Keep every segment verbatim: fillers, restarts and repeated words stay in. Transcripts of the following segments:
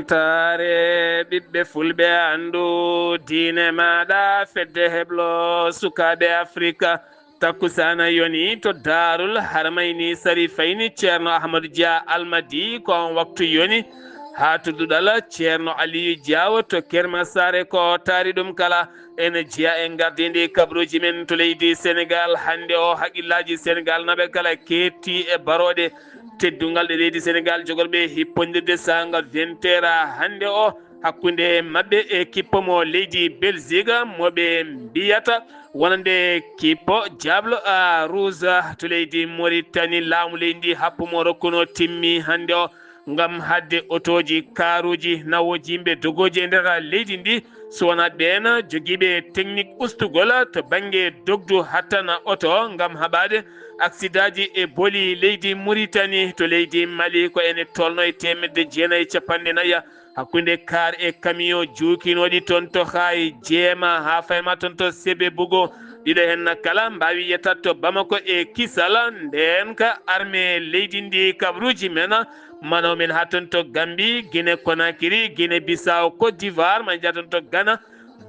Weltaare ɓiɓɓe fulɓe, anndu diine maaɗa, fedde heblo sukaaɓe Afrika. Takkusaana yoni to Daarul Harmayni Sarifayni, Ceerno Ahmadu Dia Almadi, ko on waktu yoni haa to duɗal Ceerno Aliyu Jaawo to Kermasaare, ko taari ɗum kala. Ene jeyaa e ngardiindi kabaruuji men to leydi Senegaal. Hannde o, haqqillaaji Senegaalnaaɓe kala keetti e barooɗe teddungal ɗe leydi Senegaal jogorɓe hippondirde saanga vingt heures hannde o, hakkunde maɓɓe e kippo mo leydi Belgique, mo ɓe mbiyata wonande kippo Diable à Rouge to leydi Mauritanie. Laamu leydi ndi happu mo rokkuno timmi hannde o. Ngam haɗde otooji, kaaruuji, nawooji yimɓe dogooji e nder leydi ndi, so wonaa ɓeen jogiiɓe teknik ustugol to bannge dogdu hattana oto ngam haɓaade aksidaaji e booli leydi Mauritanie. To leydi Mali, ko ene tolno e teemedde jeenayi e capanɗe nayi hakkunde kaar e kamiyo juukinooɗi toon to Haay, Jeema, haa fayma toon to Sebe Bugo. Ɗiɗo heen kala mbaawi yettat to Bamako e kisal. Ndeen ka armée leydi ndi, kabaruuji men, manaw men haa toon to Gambie, Guinée Conakry, Guinée Bissau, Côte d'Ivoire, ma njaha toon to Ghana,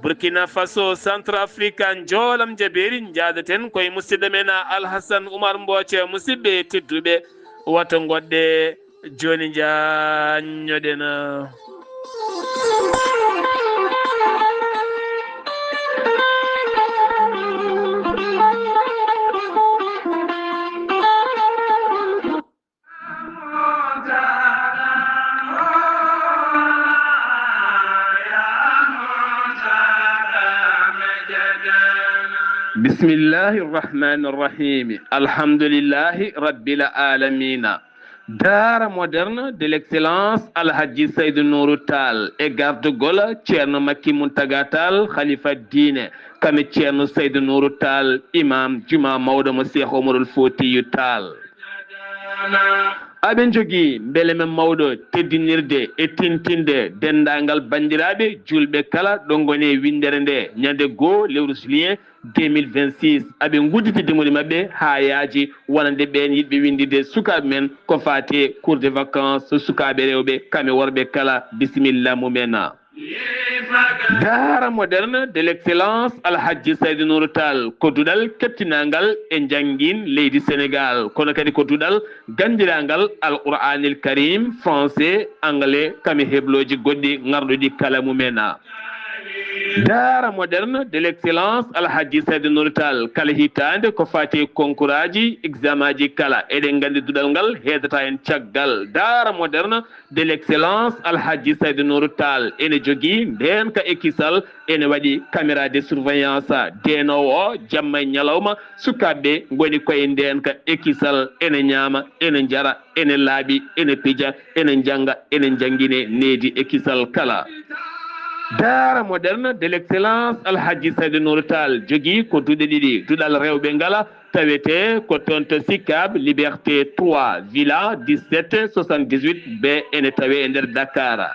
Burkina Faso, Centrafrique. Njoolam jabeeri, njaadoten koye musidɗo men Alhasan Umar Mbooce. Musidɓe tedduɓe, woto ngoɗɗe jooni, njaññoɗen. Bismillahi rahmani rahimi. Alhamdulillahi rabbil alamina. Daara moderne de l'excellence Alhaji Seydou Nourou Tall e gardugol Ceerno Makki Muntaga Tall, khalifa diine, kame Ceerno Seydou Nourou Tall, imam juma mawɗo mo Cheikh Omarul Foutiyou Tall. Aɓe njogii mbele men mawɗo teddinirde e tintinde denndaangal banndiraaɓe juulɓe kala ɗo ngoni e winndere nde, ñande goo lewru juillet deux mille vingt-six. Aɓe ngudditi dimori maɓɓe haa yaaji, wonande ɓeen yiɗɓe winnditde sukaaɓe men ko faati e cours de vacances sukaaɓe rewɓe kame worɓe kala. Bisimilla mumen. Daara moderne de l'excellence Alhaji Seydou Nourou Tall ko duɗal kettinaangal e njanngin leydi Senegaal, kono kadi ko duɗal ganndiraangal Alqur'aanil Karim, français, anglais, kame heblooji goɗɗi ŋarɗuɗi kala mumen. Daara moderne de l'excellence Alhaji Seydou Nourou Tall, kala hitaande ko faati e konkuraaji, examenaaji kala, eɗen nganndi duɗal ngal heedata heen caggal. Daara moderne de l'excellence Alhaji Seydou Nourou Tall ene jogii ndeenka e kisal, ene waɗi caméra de surveillance. Deenoowo o, jamma e ñalawma, sukaaɓe ɓe ngoni koye ndeenka e kisal, ene ñaama, ene njara, ene laaɓi, ene pija, ene njannga, ene njanngine needi e kisal kala. Daara moderne de l'excellence Alhaji Seydou Nourou Tall jogii ko duɗe ɗiɗi, duɗal rewɓe ngala, tawetee ko toon to Sicap Liberté trois, villa dix-sept soixante-dix-huit B, ene tawee e nder Dakar.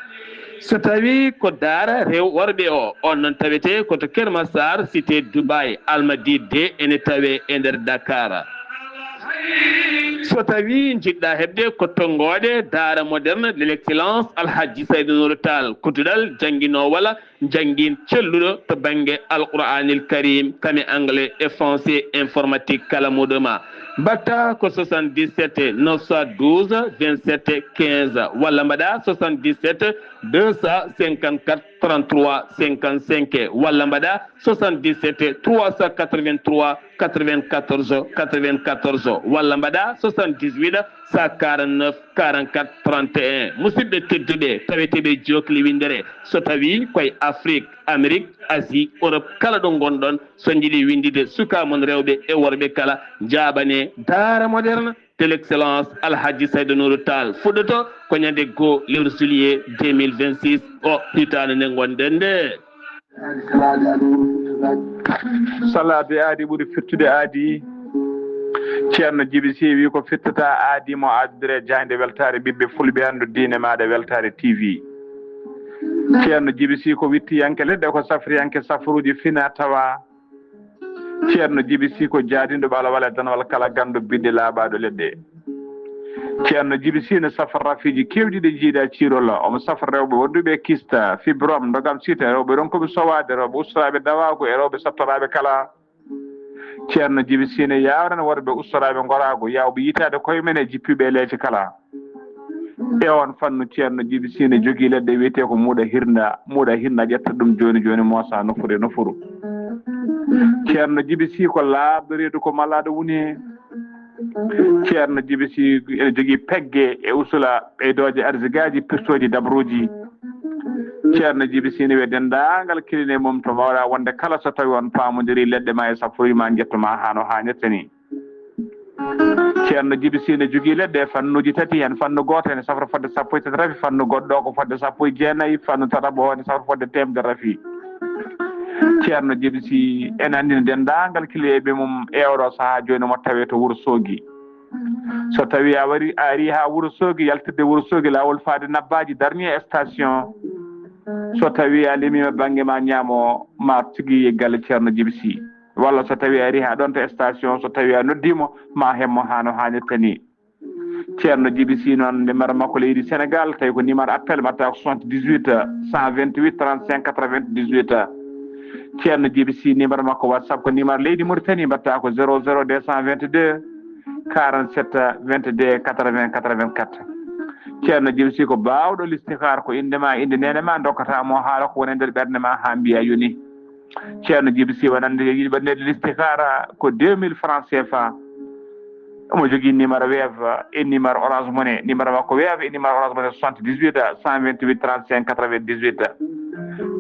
So tawii ko daara rew worɓe o, on noon tawetee ko to Keur Massar, cité Dubaï, Almadies deux, ene tawee e nder Dakar. So tawii njiɗɗaa heɓde ko tonngooɗe daara moderne de l'excellence Alhaji Seydou Nourou Tall, ko duɗal jannginoowo walla njanngin celluɗo to bannge Alqur'aanil Karim, kame anglais e français, informatique kala muɗuma. Mbaɗtaa ko soixante-dix-sept neuf cent douze vingt-sept quinze, walla mbaɗaa soixante-dix-sept deux cent cinquante-quatre trente-trois cinquante-cinq, walla mbaɗaa soixante-dix-sept trois cent quatre-vingt-trois quatre-vingt-quatorze quatre-vingt-quatorze, walla mbaɗaa soixante-dix-huit cent quarante-neuf quarante-quatre trente et un. Musidɓe tedduɓe, taweteeɓe jookli winndere, so tawii koye Afrique, Amérique, Asie, Europe, kala ɗo ngonɗon, so njiɗi winnditde sukaa mon rewɓe e worɓe kala, njaaɓane daara moderne de l'excellence Alhaji Seydou Nourou Tall. Fuɗɗoto ko ñande goo lewru juillet deux mille vingt-six, o hitaande nde ngonɗen nde. Salade aadi ɓuri firtude aadi. Ceerno Jibi Si wi ko firtata aadi mo aadodire jaaynde weltaare ɓiɓɓe fulɓe, anndu diine maaɗa weltaare T V. Ceerno Jibi Si ko wittiyanke leɗɗe, ko safriyanke safruuji fina tawa. Ceerno Jibi Si ko jaadinɗo ɓalawal e danawal kala ganndo biɗɗe laaɓaaɗo leɗɗe. Ceerno Jibi Sine safra rafiiji keewɗi ɗi njiiɗaa ciirola. Omo safra rewɓe wonduɓe e kista, fibrome, ndogam sita, rewɓe ronkuɓe sowaade, rewɓe ustoraaɓe dawaagu e rewɓe sattoraaɓe kala. Ceerno Jibi Sine yaawnan worɓe ustoraaɓe ngoraagu, yaawɓe yitaade koye men e jippiiɓe e leece kala. E oon fannu, Ceerno Jibi Sine jogii leɗɗe wiyetee ko muuɗa hirnda. Muuɗa hirnda ƴetta ɗum jooni jooni moosa nofuru e nofuru. Ceerno Jibi Sine ko laaɓɗo reedu, ko malaaɗo woni heen. Ceerno Jibi Sine ene jogii pegge e usula ɓeydooje arsigaaji, pirtooji, dabruuji. Ceerno Jibi Sine wiya denndaangal kiline mum to mbaawɗa wonde kala so tawi on paamondiri leɗɗe ma e safruuji ma njetto ma haa no haanirta ni. Ceerno Jibi Sine jogii leɗɗe e fannuuji tati, heen fannu gooto ene safra fodde sappo e tati rafi, fannu goɗɗo ko fodde sappo e jeenayi, fannu tataɓo o ene safra fodde teemedere rafi. Ceerno Jibi Sine ene anndina denndaangal kiliyeeɓe mum e oɗo sahaa jooni mo tawee to Wuro Soogi. So tawi a wari, a ari ha Wuro Soogi, yaltirde Wuro Soogi, laawol faade Nabbaaji, dernier station. So tawi a limima bannge ma ñaamo, ma tigi galle Ceerno Jibi Sine. Walla so tawi a ari ha ɗon to station, so tawi a noddimo, ma hemmo ha no haanirta ni. Ceerno Jibi Sine noon, numéro makko leydi Sénégal, tawi ko numéro appel, mbaɗata ko soixante-dix-huit, cent vingt-huit, trente-cinq, quatre-vingt-dix-huit. Ceerno Jibi Sine, numéro makko WhatsApp ko numéro leydi Mauritanie, mbaɗata ko zéro zéro deux cent vingt-deux, quarante-sept, vingt-deux, quatre-vingts, quatre-vingt-quatre. Ceerno Jibi Sine ko baawɗo listixaar, ko innde ma, innde neene ma, dokkata mo haala ko woni e nder ɓernde ma, haa mbiya yoni. Ceerno Jibi Sine wonande yiɗi waɗande listixaara ko deux mille francs C F A. Omo jogii numéro Wave e numéro Orange Money. Numéro makko Wave e numéro Orange Money, soixante-dix-huit, cent vingt-huit, trente-cinq, quatre-vingt-dix-huit.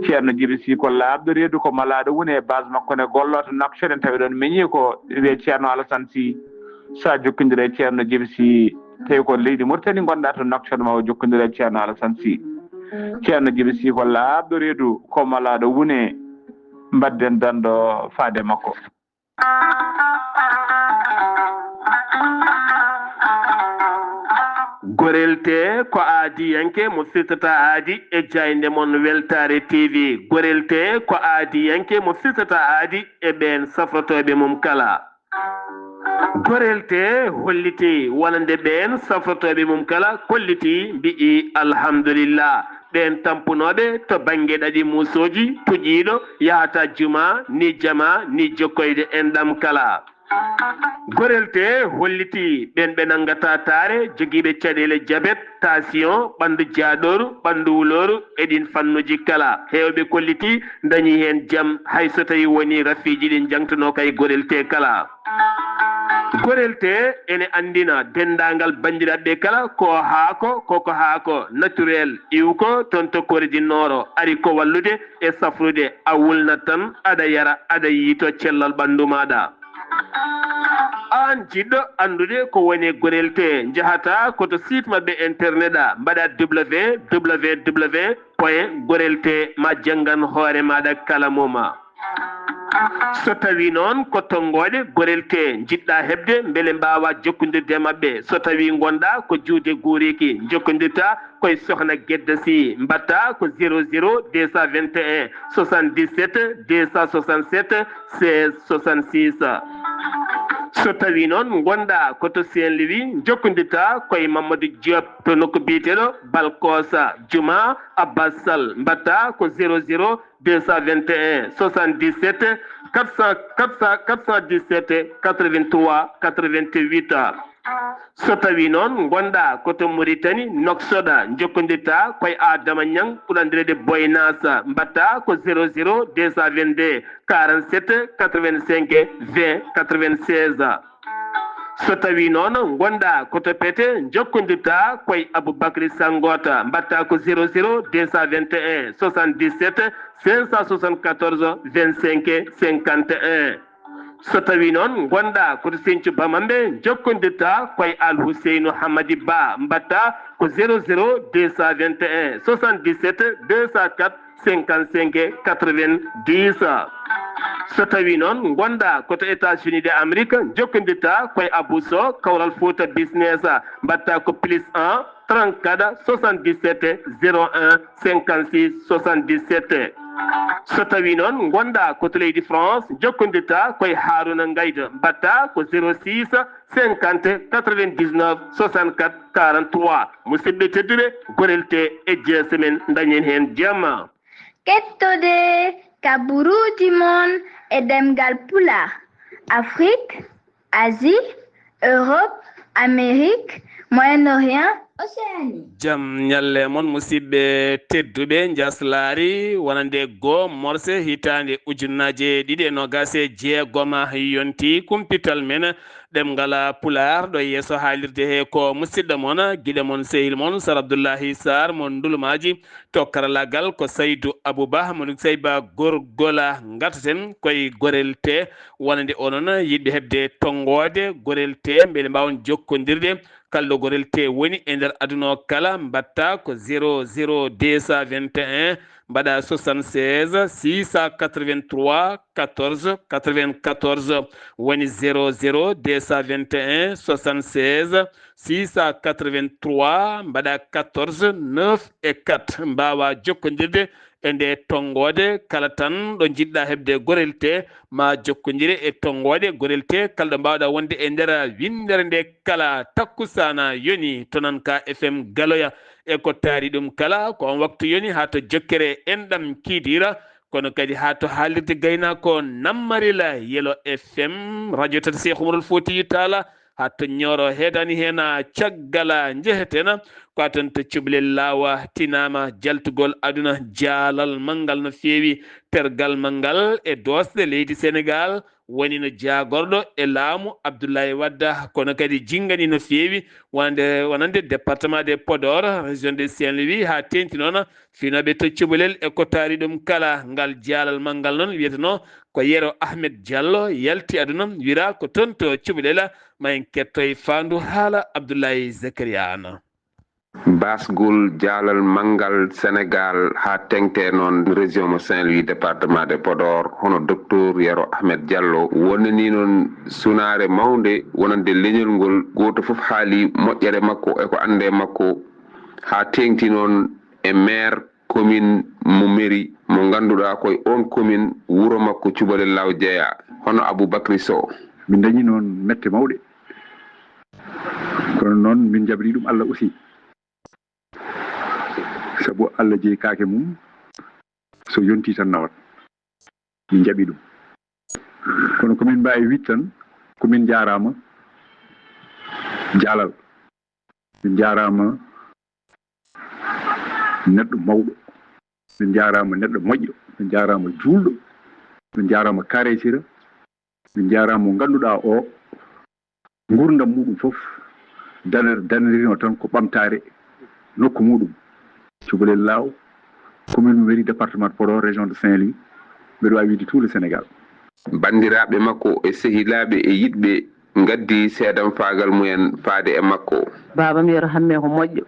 Ceerno Jibi Sine ko laaɓɗo reedu, ko malaaɗo woni e base makko ne, gollo to Nouakchott, en tawi ɗon meñi ko wiyee Ceerno Alassane Sy. Sa jokkondire e Ceerno Jibi Sine, tawi ko leydi Mauritanie ngonɗa to Nouakchott, ma o jokkondire e Ceerno Alassane Sy. Ceerno Jibi Sine ko laaɓɗo reedu, ko malaaɗo woni, mbadden dando faade makko. Gorel tee ko aadiyanke mo firtata aadi e jaaynde mon Weltaare T V. Gorel tee ko aadiyanke mo firtata aadi e ɓeen safrotooɓe mum kala. Gorel tee hollitii wonande ɓeen safrotooɓe mum kala, kollitii, mbi'i, "Alhamdulillah." Ɓeen tampunooɓe to bannge ɗaɗi muusooji, puƴiiɗo yahata juma, ni jama, ni jokkoyde enɗam kala. Gorel tee hollitii ɓeen ɓe nanngata taare, jogiiɓe caɗeele jabet, taasiyoŋ, ɓanndu jaaɗooru, ɓanndu wulooru e ɗiin fannuuji kala. Heewɓe kollitii ndañii heen jam, hay so tawii wonii rafiiji ɗi njaŋtunoo kay gorel tee kala. Gorel tee ene anndina denndaangal banndiraaɓe kala ko haako, koko haako, naturel, iwko, toon to Kore du Nord, ari ko wallude e safrude, a wulnat tan, aɗa yara, aɗa yiytoo cellal ɓanndu maaɗa. Aan jiɗɗo anndude ko woni gorel tee, njahata ko to site maɓɓe internet a, mbaɗa W W W point gorel tee, ma janngan hoore maaɗa kala mum. So tawii noon ko tonngooɗe gorel tee njiɗɗa heɓde, mbele mbaawa jokkondirde e maɓɓe. So tawii ngonɗa ko juuɗe guuriiki, njokkondirta koye Sohna Gedda Sy, mbaɗta ko zéro zéro deux cent vingt et un soixante-dix-sept deux cent soixante-sept seize soixante-six. So tawii noon ngonɗa ko to Saint-Louis, njokkondirta koye Mamadou Diop to nokku biyeteeɗo Balkosa, Juma Abbas Sall, mbaɗta ko zéro zéro deux cent vingt et un soixante-dix-sept quatre cent, quatre cent, quatre cent dix-sept quatre-vingt-trois quatre-vingt-huit. So tawii noon ngonɗa ko to Mauritanie, Nouakchott, njokkondirta koye Adama Niang, ɓurɗo anndireede Boy Nas, mbaɗta ko zéro zéro deux cent vingt-deux quarante-sept quatre-vingt-cinq vingt quatre-vingt-seize. So tawii noon ngonɗa ko to Pete, njokkondirta koye Aboubacry Sangota, mbaɗta ko zéro zéro deux cent vingt et un soixante-dix-sept cinq cent soixante-quatorze vingt-cinq cinquante et un. So tawii noon ngonɗa ko to Sinthiou Bamambé, njokkondirta koye Al Huseynu Hamadi Ba, mbaɗta ko zéro zéro deux cent vingt et un soixante-dix-sept deux cent quatre cinquante-cinq quatre-vingt-dix. So tawii noon ngonɗa ko to États-Unis de Amérique, njokkondirta koye Abou Sow, Kawral Fouta Business, mbaɗta ko plus un trente-quatre soixante-dix-sept zéro un cinquante-six soixante-dix-sept. So tawii noon ngonɗaa ko to leydi France, jokkondirtaa ko e Haaruna Ngaydo, mbaɗtaa ko zéro six cinquante quatre-vingt-dix-neuf soixante-quatre quarante-trois. Musidɓe tedduɓe, gorel tee e jeese men, dañen heen jam. Kettode kaburuuji mon e ɗemngal Pulaar, Afrik, Asie, Europe, Amérique, Moyen-Orient, Océanie. Jam ñalle mon, musidɓe tedduɓe, njaslaari wonande goo morse hitaande ujunnaaje ɗiɗi e noogaas e jeegom yonti kumpital men ɗemngal Pulaar ɗo yeeso haalirde he ko musidɗo mon, giɗo mon, sehil mon, Sar Abdullahi Sarr mo Ndulmaaji, to karallaagal ko Saydu Abu Bah mo Nuksayba Gorgola. Ngartaten koye gorel tee wonande onon yiɗɓe heɓde tonngoode gorel tee, mbele mbaawon jokkondirde kala ɗo gorel tee woni e nder aduna o kala, mbaɗta ko zéro zéro deux cent vingt et un, mbaɗa soixante-seize six cent quatre-vingt-trois quatorze quatre-vingt-quatorze, woni zéro zéro deux cent vingt et un soixante-seize six cent quatre-vingt-trois, mbaɗa quatorze neuf et quatre. Mbaawa jokkondirde e nde tonngoode kala tan ɗo njiɗɗa heɓde gorel tee, ma jokkondire e tonngoode gorel tee kala ɗo mbaawɗa wonde e nder winndere nde kala takkusaana yoni to Nanka F M Galoya. E ko taari ɗum kala, ko on waktu yoni haa to jokkere enɗam kiidiira, kono kadi haa to haalirde gaynaako Nammarila Yelo F M, radio tata Seeku Umarul Fotiyu Taala, haa to Ñooro heedani heen caggal njehetena, ko a toon to cubalel laawa tinaama jaltugol aduna jaalal manngal no feewi, tergal manngal e doosɗe leydi Senegaal, woni no jaagorɗo e laamu Abdoulaye Wade, kono kadi jinngani no feewi wonande, wonande département de Podor, région de Saint-Louis, haa teeŋti noon finooɓe to cubalel e ko taari ɗum kala. Ngal jaalal manngal noon wiyetenoo ko Yero Ahmed Diallo yalti aduna, wira ko toon to cubalel, ma en kettoy faandu haala Abdoulaye Zakaria Anne. Baasgol jaalal manngal Senegaal haa teeŋti noon région mo Saint-Louis, département de Podor, hono docteur Yero Ahmed Diallo, wonani noon sunaare mawnde wonande leñol ngol. Gooto fof haali moƴƴere makko e ko annde makko, haa teeŋti noon e maire commune mo Mairie, mo ngannduɗaa ko e oon commune wuro makko cubalel laaw jeyaa, hono Aboubacry Sow. Min dañi noon mette mawɗe. Kono noon min njaɓri ɗum Allah aussi. Sabu Allah jeyi kaake mum, so yonti tan nawat. Min njaɓi ɗum. Kono ko min mbaawi wiide tan, ko min njaaraama jaalal. Min njaaraama neɗɗo mawɗo. Min njaaraama neɗɗo moƴƴo. Min njaaraama juulɗo. Min njaaraama karesira. Min njaaraama mo ngannduɗaa o, nguurndam muɗum fof danar-, danirino tan ko ɓamtaare nokku muɗum. Cubalel Laaw, commune mo Mairie, département de Podor, région de Saint-Louis, mbeɗa waawi wiide tout le Sénégal. Banndiraaɓe makko e sehilaaɓe e yiɗɓe ngaddi seedamfaagal mumen faade e makko. Baabam Yero Hammee ko moƴƴo,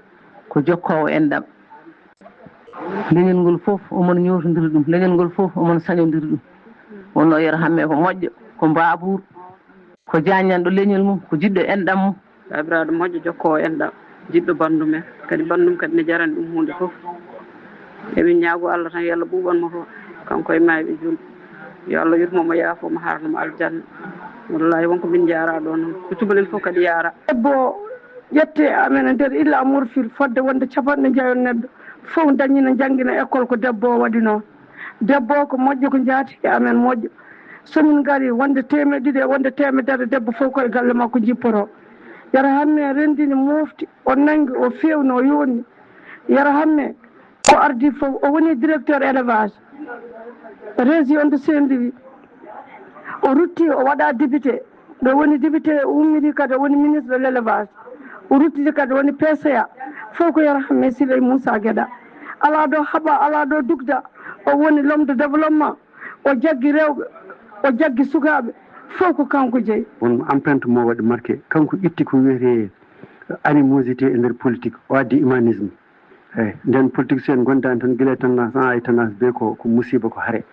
ko jokkoowo enɗam. Leñol ngol fof omon ñootondiri ɗum, leñol ngol fof omon sañondiri ɗum. Wonno Yero Hammee ko moƴƴo, ko mbaabuur, ko jaaññanɗo leñol mum, ko jiɗɗo enɗam mum. Baabiraaɗo moƴƴo, jokkoowo enɗam, jiɗɗo banndum en. Kadi banndum kadi ne jarani ɗum huunde fof. Emin ñaagoo Allah tan yo Allah ɓuuɓan mo toon, kanko e maayɓe juulɓe. Yo Allah yurmo mo, yaafo mo, haarno mo aljanna. Wallaahi won ko min njaara ɗo noon. Ko cubalel fof kadi yaara. Debbo o ƴette amen e nder Île à Morphil fodde wonde capanɗe njayo neɗɗo fof dañi no janngina école ko debbo o waɗi noon. Debbo o ko moƴƴo, ko njaatigi amen moƴƴo. So min ngari wonde teemedde ɗiɗi e wonde teemedere debbo fof ko e galle makko jippoto. Yero Hammee renndini mofti, o nanngi, o feewni, o yooɗni. Yero Hammee ko ardii fof, o woni directeur élevage région de Saint-Louis. O rutti, o waɗa député. Ɗo woni député, o ummiti kadi o woni ministre de l'élevage. O ruttiti kadi o woni P C A. Fof ko Yero Hammee Siley Moussa Guédé. Alaa ɗo haɓa, alaa ɗo dugda. O woni l'homme de développement. O jaggi rewɓe, o jaggi sukaaɓe. Fof ko kanko jeyi. Won empreinte mo waɗi marqué. Kanko itti ko wiyetee animosité e nder politique. O addi humanisme. Eyi, nden politique, so en ngondaani tan, gila e tendance A e tendance B ko, ko musiba, ko hare.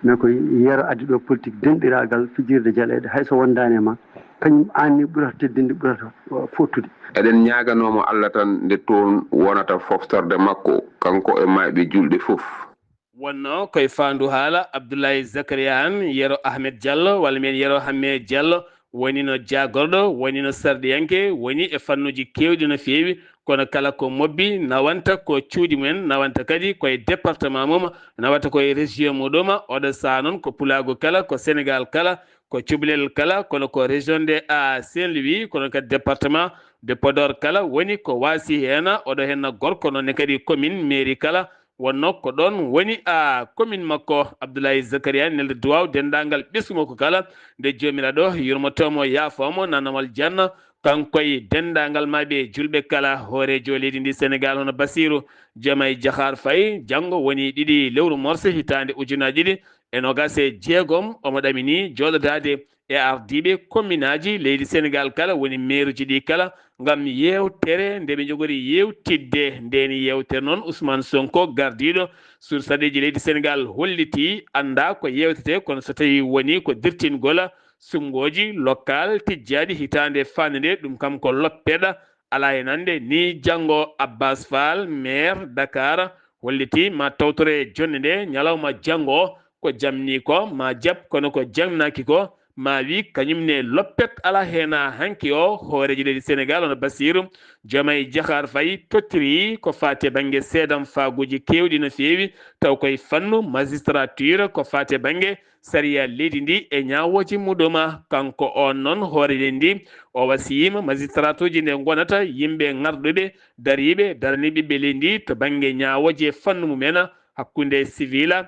Mais ko Yero addi ɗo politique denɗiraagal, fijirde jaleeɗe, hay so wondaani e ma, kañum aan ni ɓurata teddinde, ɓurata, uh, fottude. Eɗen ñaaganoo mo Allah tan nde toon wonata foftorde makko, kanko e maayɓe juulɓe fof. Wonnoo koye faandu haala Abdoulaye Zakaria Anne, Yero Ahmed Diallo, walla mbiyen Yero Hamme Diallo, wonino jaagorɗo, wonino sarɗiyanke, woni e fannuuji keewɗi no feewi, kono kala ko mobbi nawanta ko cuuɗi mumen, nawanta kadi koye département mum, nawata koye région muɗum. Oɗo sahaa noon ko pulaagu kala, ko Sénégal kala, ko cubalel kala, kono ko région de a Saint-Louis, kono kadi département de Podor kala, woni ko waasi heen. Oɗo heen gorko noon ne kadi commune mairie kala, wonnoo ko ɗoon woni a commune makko. Abdoulaye Zakaria nelde duwaaw denndaangal ɓesngu makko kala, nde Joomiraaɗo yurmotoo mo, yaafoo mo, nanawal janna, kanko e denndaangal maɓɓe julɓe kala. Hooreejo leydi ndi Sénégal hono Bassirou Diomaye Diakhar Faye, janngo woni ɗiɗi lewru morse hitaande ujunaaji ɗiɗi e noogaas e jeegom, omo ɗamini jooɗodaade e ardiiɓe komminaaji leydi Sénégal kala, woni meeruuji ɗi kala, ngam yeewtere nde ɓe njogori yeewtidde. Ndeen yeewtere noon, Ousmane Sonko, gardiiɗo sursarɗeeji leydi Sénégal, hollitii anndaa ko yeewtetee, kono so tawii woni ko dirtingol suɓngooji local tijjaaɗi hitaande faande nde, ɗum kam ko loppeɗa, alaa e nande. Ni janngo, Abbas Fall, maire Dakar, hollitii ma tawtore jonnde nde, ñalawma janngo, ko jam ni ko ma jab, kono ko jam naaki ko ma wi kañum ne loppet. Alaa heen. Hanki o, hooreejo leydi Sénégal hono Bassirou Diomaye Diakhar Faye tottiri ko faati e bannge seedamfaaguuji keewɗi no feewi, taw koye fannu magistrature, ko faati e bannge sariya leydi ndi e ñaawooji muɗum. Kanko oon noon, hooreejo leydi ndi, o wasiyiima magistratuuji nde ngonata yimɓe ŋarɗuɓe, dariiɓe, daraniiɓe ɓiɓɓe leydi ndi to bannge ñaawooji e fannu mumen, hakkunde civil,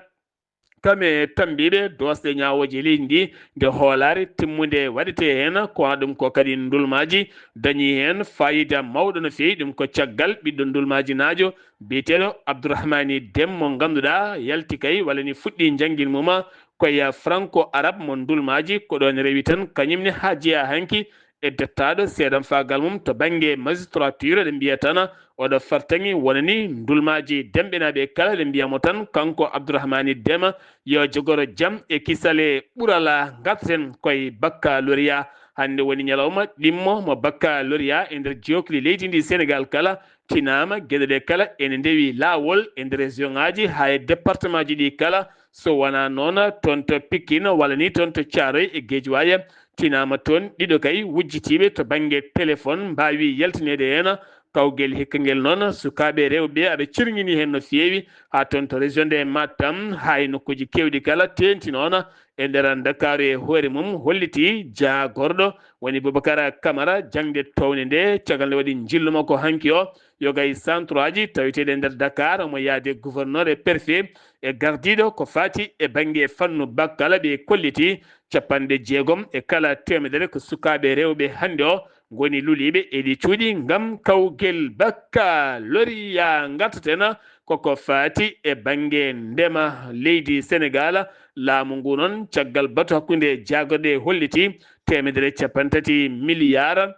kam e tammbiiɓe doosɗe ñaawooje leydi ndi, nde hoolaare timmunde waɗetee heen. Ko wonaa ɗum ko kadi ndulmaaji dañii heen faayiida mawɗo no feewi. Ɗum ko caggal ɓiɗɗo ndulmaajinaajo biyeteeɗo Abdourahmani Dem, mo ngannduɗaa yalti kay, walla ni fuɗɗii njanngin mum ko e franco arabe mo ndulmaaji, ko ɗoon rewi tan kañum ne haa jeyaa hanki e dottaaɗo seedamfaagal mum to bannge magistrature. Eɗen mbiya tan oɗo fartaŋi wonani ndulmaaji demɓenaaɓe kala, eɗen mbiya mo tan kanko Abdourahmani Dema yo jogoro jam e kisale ɓurala. Ngarten koye baccalauréat. Hannde woni ñalawma ɗimmo mo baccalauréat e nder jookli leydi ndi Sénégal kala. Tinaama geɗe ɗe kala ene ndewi laawol e nder région ŋaaji haa e département ji ɗi kala. So wonaa noon, toon to Pikine walla ni toon to Thiaroye e Guédiawaye, tinaama toon ɗiɗo kay wujjitiiɓe to bannge téléphone mbaawi yaltineede heen. Kawgel hikka ngel noon, sukaaɓe rewɓe aɓe cirŋini heen no feewi, haa toon to région de Matam, haa e nokkuuji keewɗi kala, teeŋti noon e nder Ndakaaru e hoore mum, hollitii jaagorɗo woni Boubacar Camara, jaŋde toownde nde, caggal nde waɗi njillu makko hanki o, yoga e centre aji taweteeɗi e nder Dakar, omo yaade gouverneur e préfet e gardiiɗo ko faati e bannge fannu bac kala. Ɓe kolliti capanɗe jeegom e kala teemedere ko sukaaɓe rewɓe hannde o ngoni luliiɓe e ɗi cuuɗi ngam kawgel baccalauréat. Ngartaten koko faati e bannge ndema leydi Sénégal. Laamu ngu noon, caggal batu hakkunde jaagorɗe, holliti teemedere capanɗe tati milliards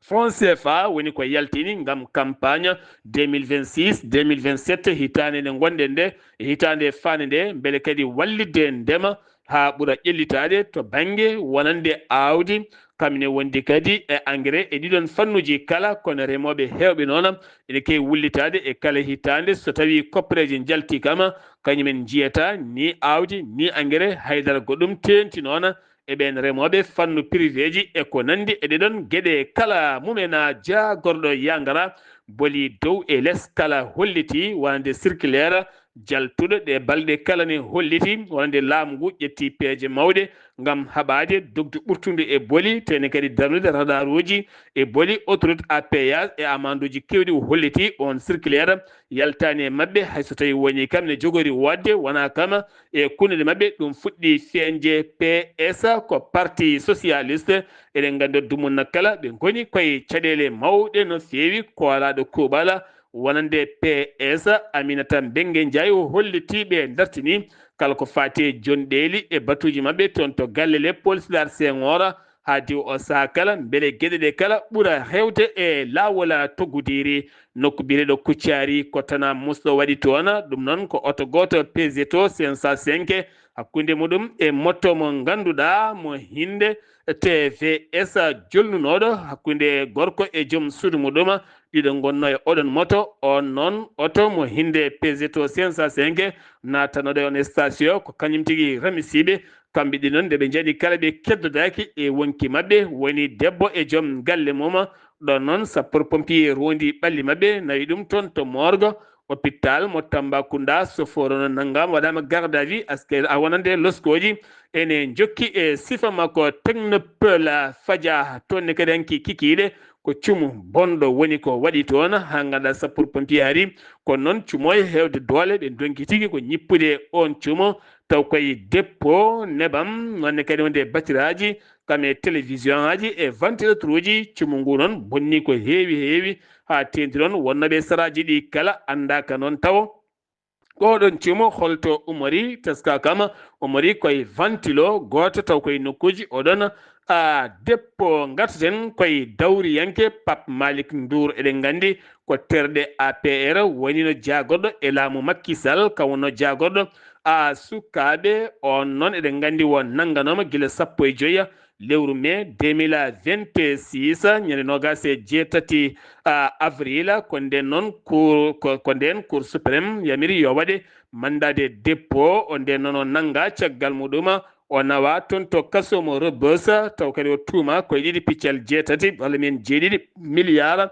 francs C F A woni ko yaltini ngam campagne deux mille vingt-six, deux mille vingt-sept, hitaande nde ngonɗen nde, e hitaande faande nde, mbele kadi wallitde ndema haa ɓura ƴellitaade to bannge wonande aawdi, kam ne wondi kadi e engrais e ɗiɗon fannuuji kala, kono remooɓe heewɓe noon ene keewi wullitaade e kala hitaande. So tawii koppareeji njaltii kam, kañumen njiyata ni aawdi, ni engrais, haydara goɗɗum teeŋti noon e ɓeen remooɓe, fannu privéji e ko nanndi e ɗeɗon geɗe kala. Mumen a jaagorɗo yangara boli dow e les kala, holliti wonande circulaire jaltuɗo ɗe balɗe kala ne, holliti wonande laamu ngu ƴetti peeje mawɗe ngam haɓaade dogdu ɓurtundu e boli, tene kadi darnude radaruuji e boli, autoroute à péage e amanduuji keewɗi. O holliti oon circulaire yaltaani e maɓɓe, hay so tawii woni kam ne jogori woodde, wonaa kam e kunnuɗe maɓɓe. Ɗum fuɗɗi feeñde. P S, ko parti socialiste, eɗen nganndi dumunna kala ɓe ngoni koye caɗeele mawɗe no feewi. Koolaaɗo kuuɓal wonande P S, Aminata Mbengue Ndiaye, o hollitii ɓe dartini kala ko faati e jonɗeeli e batuuji maɓɓe toon to galle Léopold Sédar Senghor, haa diwa o sahaa kala, mbele geɗe ɗe kala ɓura hewde e laawol toggudiiri. Nokku biyeteeɗo Kuccari, ko tanaa musɗo waɗi toon. Ɗum noon ko oto gooto Peugeot cinq cent cinq hakkunde muɗum e moto mo ngannduɗaa mo hinde T V S jolnunooɗo hakkunde gorko e joom suudu muɗum. Ɗiɗo ngonnoo e oɗon moto, on noon oto mo hinde Peugeot cinq cent cinq naatanooɗo e on station, ko kañum tigi ramisiiɓe. Kamɓe ɗi noon, nde ɓe njaɗi kala, ɓe keddodaaki e wonki maɓɓe, woni debbo e joom galle mum. Ɗon noon, sapeur pompier rondi ɓalli maɓɓe, nawi ɗum toon to morgue hôpital mo Tambacounda. Soforo no nanngaama, waɗaama garde à vue, askere a wonande loskooji. Ene jokki e sifa makko Technopole Fadia, toon ne kadi hanki kikiiɗe, ko cumu bonɗo woni ko waɗi toon, haa ngannduɗaa sapeur pompier ari. Kono noon, cumo e heewde doole, ɓe ndonki tigi ko ñippude oon cumo, taw koye dépôt nebam, noon ne kadi wonde batiraaji, kam e télévision aji e ventilateur uji. Cumu ngu noon bonni ko heewi heewi, haa teendi noon wonnooɓe saraaji ɗi kala anndaaka noon tawo. Oɗon cumo holto umori, teska kam umori koye ventilo gooto, taw koye nokkuuji oɗon, a, dépôt. Ngartaten koye dawriyanke Pape Malick Ndour. Eɗen nganndi ko terɗe A P R woni no jaagorɗo e laamu Macky Sall, kam wonno jaagorɗo, a, sukaaɓe. On noon eɗen nganndi wo nannganooma gila sappo e joyi lewru mai deux mille vingt-six, ñande noogaas e jeetati, a, avril. Ko ndeen noon cour, ko, ko ndeen Cour suprême yamiri yo waɗe mandat de dépôt. O ndeen noon o nannga caggal muɗum, o nawa toon to kaso mo Rebeuss, taw kadi o tuuma koye ɗiɗi piccal jeetati, walla mbiyen jeeɗiɗi milliard.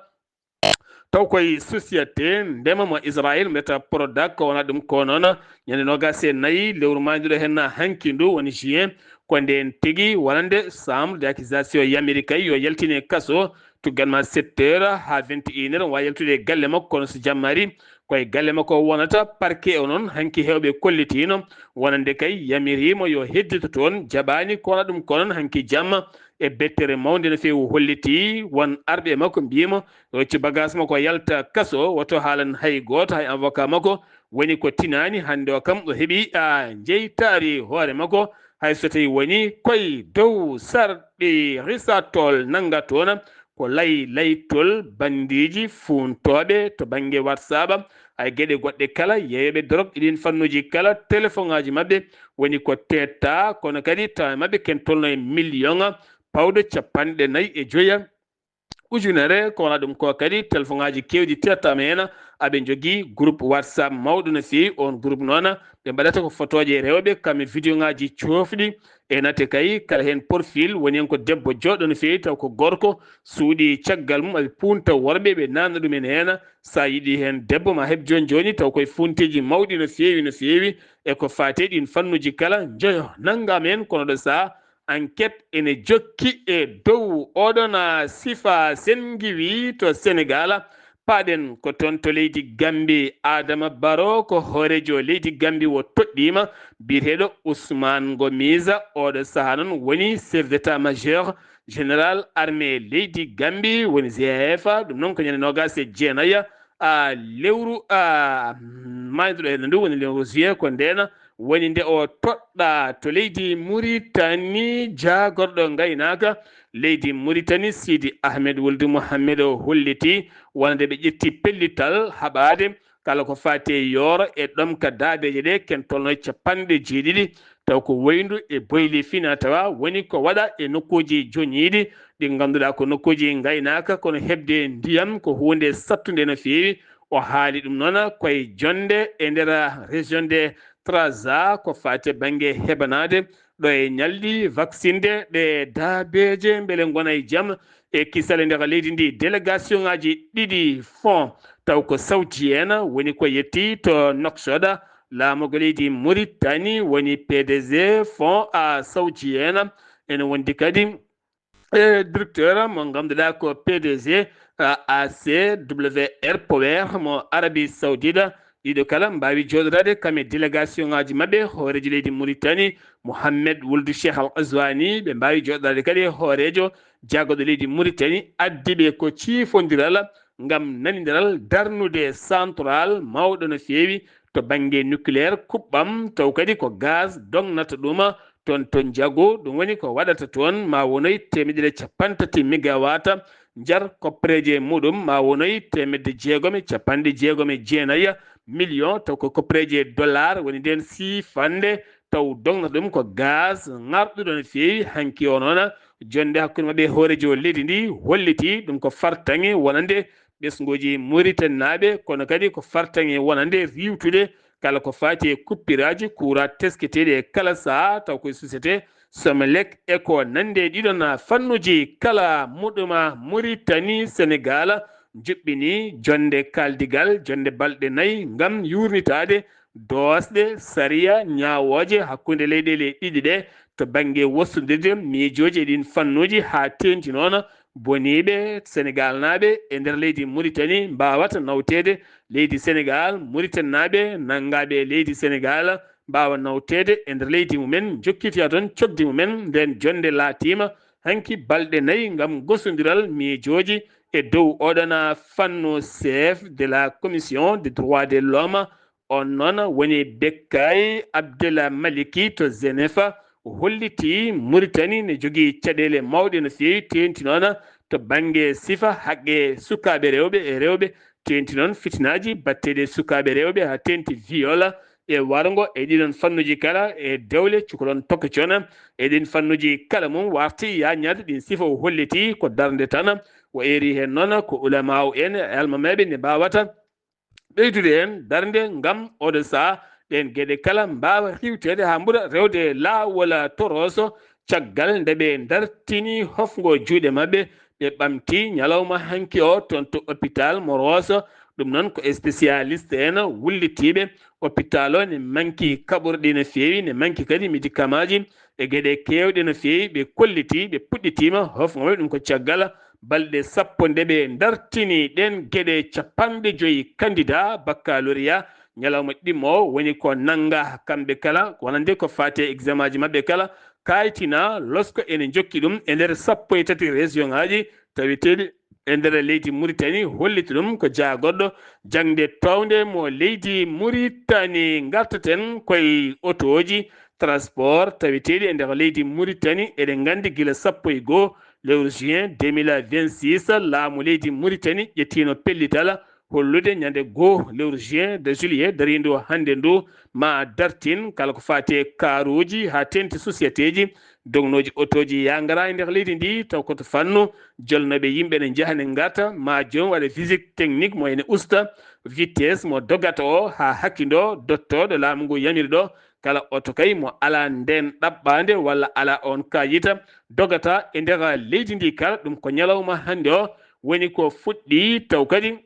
Taw koye société ndema mo Israël, mbiyata Prodac, ko wona ɗum ko noon. Ñande noogaas e nayi lewru maayduɗo heen hanki ndu, woni juin, ko ndeen tigi wonande chambre d'accusation yamiri kay yo yaltine kaso, tuggal ma sept heures haa vingt et une heures, waawi yaltude e galle makko, kono so jamma ari, koye galle makko wonata. Parquet o noon, hanki heewɓe kollitiino wonande kay yamiriimo yo heddito toon, jaɓaani, ko wona ɗum ko noon hanki jamma, e bettere mawnde no feewi, holliti won arɓe e makko, mbiimo rocci bagage makko, yalta kaso, woto haalan hay gooto, hay avocat makko. Woni ko tinaani, hannde o kam o heɓi, a, jeytaari hoore makko, hay so tawi woni koye dow sarɗi risatol nannga toon, ko lay laytol banndiiji fuuntooɓe to bannge WhatsApp, hay geɗe goɗɗe kala, yeeyooɓe dorog, ɗiin fannuuji kala, telefoŋaaji maɓɓe. Woni ko teetta, kono kadi tawa maɓɓe ken tolno e million pawɗo capanɗe nayi e joya ujunere. Ko wona ɗum ko kadi, telefoŋaaji keewɗi tettaama heen, aɓe njogii groupe WhatsApp mawɗo no feewi. On groupe noon, ɓe mbaɗata ko fotooje rewɓe, kam e vidéoŋaaji coofɗi, e nate kay kala heen profil, woni heen ko debbo jooɗo no feewi, taw ko gorko suuɗi caggal mum, aɓe punta worɓe, ɓe nanna ɗumen heen. So a yiɗi heen debbo, ma heɓ jooni jooni, taw koye funteeji mawɗi no feewi, no feewi, e ko faati e ɗiin fannuuji kala, njoyo nanngaama heen, kono ɗo saha, enquête ene jokki e dow oɗon, a, sifa. Sen ngiwi to Senegal, paɗen ko toon to leydi Gambi. Adama Barrow ko hooreejo leydi Gambi, wo toɗɗiima biyeteeɗo Ousmane Gomiza. Oɗo saha noon woni chef d'état-major général armée leydi Gambi, woni G A F. Ɗum noon ko ñande noogaas e jeenayi, a, lewru, a, maayduɗo heen ndu, woni lewru juillet, ko ndeen woni nde o toɗɗa to leydi Muritani. Jaagorɗo ngaynaaka leydi Muritani, Sidi Ahmed Wuldu Mohammed, o holliti wonande ɓe ƴetti pellital haɓaade kala ko faati e yooro e ɗomka daabeeje ɗe, ken tolno e capanɗe jeeɗiɗi, taw ko woyndu e boyli fina tawa woni ko waɗa e nokkuuji joñiiɗi ɗi ngannduɗaa ko nokkuuji ngaynaaka, kono heɓde ndiyam ko huunde sattunde no feewi. O haali ɗum noon koye jonnde e nder région de Trarza, ko faati e bannge heɓanaade ɗo e ñalɗi vaccinde ɗe daabeeje, mbele ngona e jam e kisal e nder leydi ndi. Délégation ŋaaji ɗiɗi fond, taw ko saoudien, woni ko yetti to Nouakchott, laamorgo leydi Mauritanie, woni P D G fond a saoudien. Ene wondi kadi e directeur mo ngannduɗaa ko P D G, a, A C W R Power mo Arabie Saoudite. Ɗiɗo kala mbaawi jooɗoraade kam e délégation ŋaaji maɓɓe, hooreejo leydi Mauritanie, Mohamed Wuldu Cheikh Al Ghazouani, ɓe mbaawi jooɗoraade kadi e hooreejo jaagorɗo leydi Mauritanie, addi ɓe ko ciifondiral ngam nanindiral darnude central mawɗo no feewi to bannge nucléaire kuɓɓam, taw kadi ko gaz dognata ɗum toon to Njago. Ɗum woni ko waɗata toon ma wonoy teemedere capanɗe tati megawatt, njar koppareeje muɗum ma wonoy teemedde jeegom e capanɗe jeegom e jeenayi million, taw ko koppareeje dollar, woni ndeen siifannde taw dognata ɗum ko gaz ŋarɗuɗo no feewi. Hanki o noon, jonnde hakkunde maɓɓe e hooreejo leydi ndi hollitii ɗum ko fartaŋŋe wonande ɓesnguuji Muritaninaaɓe, kono kadi ko fartaŋŋe wonande riiwtude kala ko faati e kuppiraaji kuuraa tesketeeɗi e kala sahaa, taw koye société Somelec e ko nanndi e ɗiɗon fannuuji. Kala muɗuma Muritani Senegaal njuɓɓini jonnde kaaldigal, jonnde balɗe nayi ngam yuurnitaade doosɗe sariya ñaawooje hakkunde leyɗeele ɗiɗi ɗe to bannge wostondirde miijooji e ɗiin fannuuji, haa teeŋti noon boniiɓe Senegaalnaaɓe e nder leydi Muritani mbaawata nawteede leydi Senegaal, Muritaninaaɓe nanngaaɓe e leydi Senegaal mbaawa nawteede e nder leydi mumen, njokkitoya toon cogdi mumen. Ndeen jonnde laatiima hanki balɗe nayi ngam gosondiral miijooji e dow oɗona fannu. Chef de la commission des droits de l'homme, on noon woni Bekkay Abdel Maliki to Genève, o holliti Muritani ne jogii caɗeele mawɗe no feewi, teeŋti noon to bannge sifa haqqe sukaaɓe rewɓe e rewɓe, teeŋti noon fitinaaji batteeɗi e sukaaɓe rewɓe haa teeŋti viol e warngo e ɗiɗon fannuuji kala e dewle cukalon tokki cona e ɗiin fannuuji kala mum warti yaañaade ɗiin sifa o holliti ko darnde tan. O eeri heen noon ko ulamaaw en e almameeɓe ne mbaawata ɓeydude heen darnde ngam oɗo sahaa ɗeen geɗe kala mbaawa riiwteede haa mbura rewde laawol toroso caggal nde ɓe dartini hofngo juuɗe maɓɓe. Ɓe ɓamti ñalawma hanki o toon to hôpital mo Rosso. Ɗum noon ko spécialiste en wullitiiɓe hôpital o ne manki kaɓorɗi no feewi, ne manki kadi médicamentji e geɗe keewɗe no feewi. Ɓe kolliti, ɓe puɗɗitiima hofngo maɓɓe, ɗum ko caggal balɗe sappo nde ɓe dartini ɗeen geɗe. Capanɗe joyi candidat baccalauréat ñalawma ɗimmo o woni ko nannga kamɓe kala, wonande ko faati e examenji maɓɓe kala, kaytina losko ene jokki ɗum e nder sappo e tati région ngaji taweteeɗi e nder leydi Muritani, holliti ɗum ko jaagorɗo jaŋde townde mo leydi Muritani. Ngartaten koye otooji transport taweteeɗi e nder leydi Muritani. Eɗen nganndi gila sappo e goo lewru juin deux mille vingt-six, laamu leydi Muritani ƴettiino pellital hollude ñande goo lewru juin de juillet dariindu hannde ndu ma dartin kala ko faati e kaaruuji haa teeŋti sociétéji dognooji otooji yaangara e nder leydi ndi, taw ko to fannu jolnooɓe yimɓe ne njaha ne ngarta, ma joom waɗa visite technique mo ene usta vitesse mo dogata o haa hakkindoo dottooɗo laamu ngu yamiri ɗo. Kala oto kay mo alaa ndeen ɗaɓɓaande walla alaa oon kaayita dogata e nder leydi ndi kala. Ɗum ko ñalawma hannde o woni ko fuɗɗi, taw kadi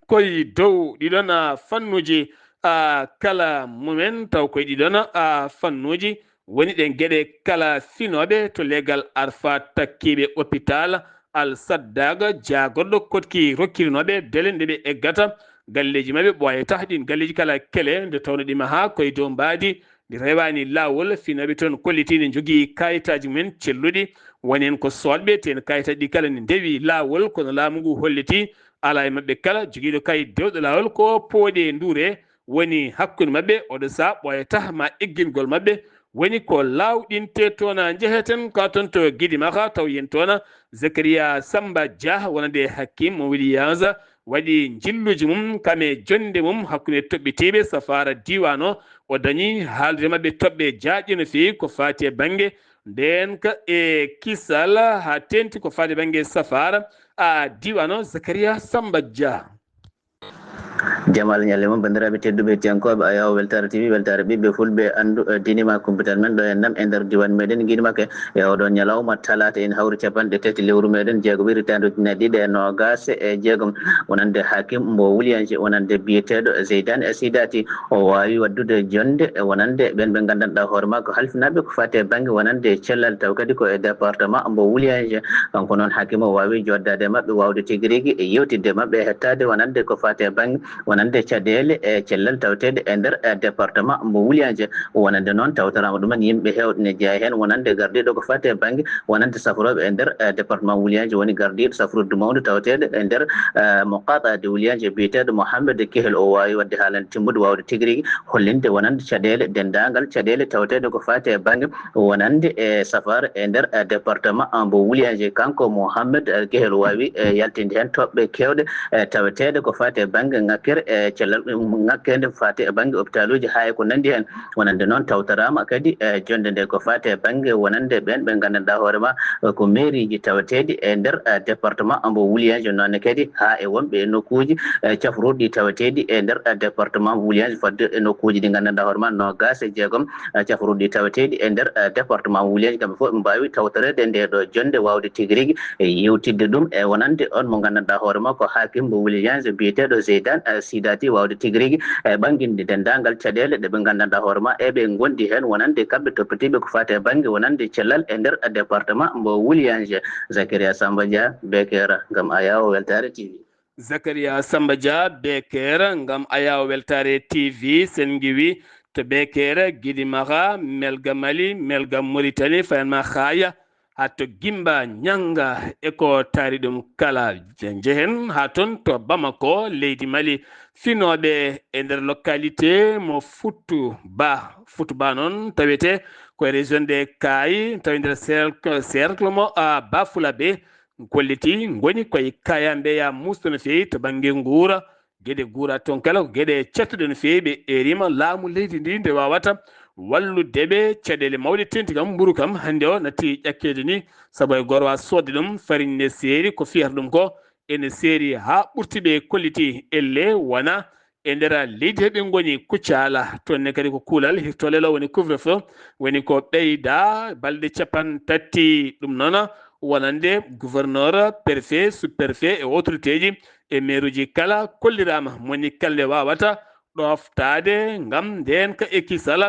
koye dow ɗiɗon, a, fannuuji, a, kala mumen, taw koye ɗiɗon, a, fannuuji woni ɗeen geɗe kala finooɓe to leegal Arfa takkiiɓe hôpital Al Saddaga, jaagorɗo koɗki rokkirinooɓe dele nde ɓe eggata galleeji maɓɓe, ɓooyata ɗiin galleeji kala kele nde tawno ɗi mahaa koye dow mbaadi ndi rewaani laawol. Finooɓe toon kollitii ne njogii kaayitaaji mumen celluɗi, woni heen ko soodɓe, te en kaayitaaji ɗi kala ne ndewi laawol, kono laamu ngu hollitii alaa e maɓɓe kala jogiiɗo kayit dewɗo laawol ko pooɗe nduure woni hakkunde maɓɓe. Oɗo sahaa ɓooyata ma eggingol maɓɓe woni ko laawɗinte toon. Njeheten ka toon to Gidimaka, taw yen toon Zakaria Samba Dia wonande Hakim Williams waɗi njilluuji mum kam e jonnde mum hakkunde toɓɓitiiɓe safaara diiwaan o. O dañi haaldude maɓɓe toɓɓe jaajɗe no feewi ko faati e bannge ndeenka e kisal haa teeŋti ko faati e bannge safaara a diiwaan o. Zakaria Samba Dia. Jamal ñalle mum, banndiraaɓe tedduɓe hettiyankooɓe Ayaw Weltaare T V, weltaare ɓiɓɓe fulɓe, anndu, eh, diine ma kumpital men ɗo e nam e nder diiwaan meɗen Gidimaka. E oɗo ñalawma talaata en hawri capanɗe tati lewru meɗen jeego wiritaandu ujine ɗiɗi e noogaas e jeegom. Wonande Hakim Mbo Wuliyanje, wonande biyeteeɗo Zeydane Sidati, o waawi waɗdude jonnde e wonande ɓeen ɓe nganndanɗaa hoore makko halfinaaɓe ko faati e bannge wonande cellal, taw kadi ko e département Mbo Wuliyanje. Kanko noon Hakim o waawi joddaade e maɓɓe, waawde tigi rigi e yewtidde e maɓɓe e hettaade wonande ko faati e bannge wonande caɗeele e cellal taweteeɗe e nder, eh, département Mbo Wuliyanje. Wonande noon tawtoraama ɗumen yimɓe heewɓe ne jeyaa heen wonande gardiiɗo ko faati e bannge wonande safrooɓe e nder, eh, département Wuliyanje, woni gardiiɗo safrude mawnde taweteeɗo e nder, eh, muqataa de Wuliyanje biyeteeɗo Mohamed Kehel. O waawi waɗde haalande timmude waawde tigi rigi hollinde wonande caɗeele, denndaangal caɗeele taweteeɗe ko faati e bannge wonande e safaara e nder, eh, département Mbo Wuliyanje. Kanko Mohamed, eh, Kehel waawi, eh, yaltinde heen toɓɓe keewɗe, eh, taweteeɗe ko faati e bannge ŋakkere, e cellal ŋakkeende faati e bannge opitaluuji haa e ko nanndi heen. Wonande noon tawtoraama kadi e jonnde nde ko faati e bannge wonande ɓeen ɓe nganndanɗaa hoore ma ko mairie ji taweteeɗi e nder département mbo Wuliyanje, noon ne kadi haa e wonɓe e nokkuuji cafruuɗi taweteeɗi e nder département Wuliyanje, fodde e nokkuuji ɗi nganndanɗaa hoore ma noogaas e jeegom cafruuɗi taweteeɗi e nder département Wuliyanje, kamɓe fof ɓe mbaawi tawtoreede ndee ɗo jonnde waawde tigi rigi e yewtidde ɗum e wonande on mo nganndanɗaa hoore makko haakim mo Wuliyanje biyeteeɗo Zeydan Sidati, waawde tigi rigi e ɓannginde denndaangal caɗeele ɗe ɓe nganndanɗaa hoore ma e ɓe ngondi heen wonande kamɓe toppitiiɓe ko faati e bannge wonande cellal e nder département mbo Wuliyanje. Zakaria Samba Dia, Bekera, ngam Ayawo Weltaare T V. Zakaria Samba Dia, Bekera, ngam Ayawo Weltaare T V, sen ngiwi to Bekera, Gidimara, Melga Mali, Melga Mauritanie, fayan ma Xaaya, haa to Gimba, Ñanga, e ko taari ɗum kala. Je-, njehen haa toon to Bamako, leydi Mali, finooɓe e nder localité mo Futu Ba. Futu Ba noon tawete ko e région de Kaayi, tawi nder cercle, cercle mo, ah, Bafulabe, kolliti ngoni koye Kaayi, mbeya muusde no feewi to bannge nguura. Geɗe guura toon kala ko geɗe cattuɗe no feewi. Ɓe erima laamu leydi ndi nde wawata wallude ɓe caɗeele mawɗe tenti kam. Mburu kam hannde o natti ƴakkeede ni, sabu e gorwa soodde ɗum, farine ne seeri, ko fiyata ɗum ko ene seeri haa ɓurti. Ɓe kolliti elle wona e nder leydi he ɓe ngoni Kucala. Toon ne kadi ko kuulal hirtolelo woni couvre-feu, woni ko ɓeyda balɗe capan tati. Ɗum noon wonande gouverneur, préfet, sous-préfet e autorité ji e maire uji kala kolliraama moni kala nde wawata ɗoftaade ngam ndeenka e kisal